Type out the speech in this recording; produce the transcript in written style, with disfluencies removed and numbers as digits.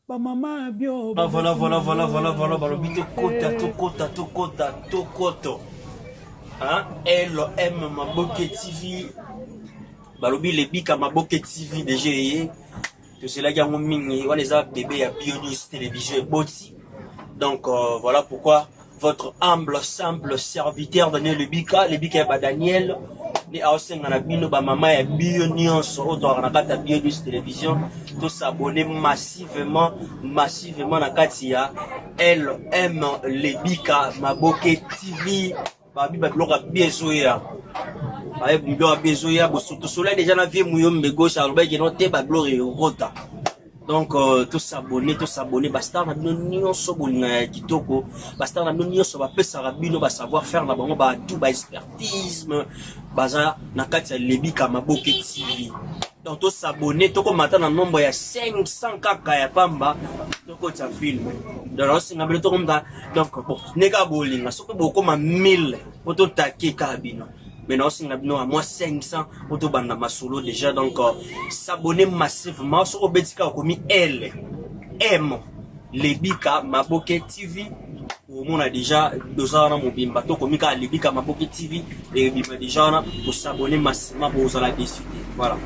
Ba mama bio. Ah, voilà, voilà, voilà, voilà, voilà, balobi tokota, tokota, tokota, tokoto. Hein? LM Maboke TV. Balobi lebika Maboke TV déjà eye. Toselaki yango mingi, wana eza bébé ya Bio News Télévision eboti. Donc voilà pourquoi votre humble simple serviteur Daniel Lebika, Lebika ya ba Daniel, nde aosenga na bino ba mama ya bio nyonso oyo tozalaka na kati ya Bio News Télévision, tosabone massivement, massivement na kati ya LM Lebika Maboke TV. Babi ba biloko ya bien ezoya, baye biloko ya bien ezoya. Tosola déjà na vie Muyombe gauche, alobaki no te ba biloko ekota. Donc tosabone, tosabone bastar na bino nyonso bolinga ya kitoko, bastar na bino nyonso bapesaka bino ba savoir faire na bango, batu ba expertisme baza na kati ya Lebika Maboke TV. Donc tosabone, tokomata na nombre ya 500 kaka ya pamba, tokotisa film. Donc naosenga bino tokomata. Donc bon, ndenge kaka bolinga, soki bokoma 1000 po totake kaka bino, mais naosenga bino à moi 500 po tobanda masolo déjà. Donc s'abonner massivement. Soki obeti kaka okomi L M Lebika Maboke TV, omona déjà doza wana mobimba. Tokomi kaka Lebika Maboke TV, ebima déjà wana. Kosabone massivement, bozala déçu te. Voilà.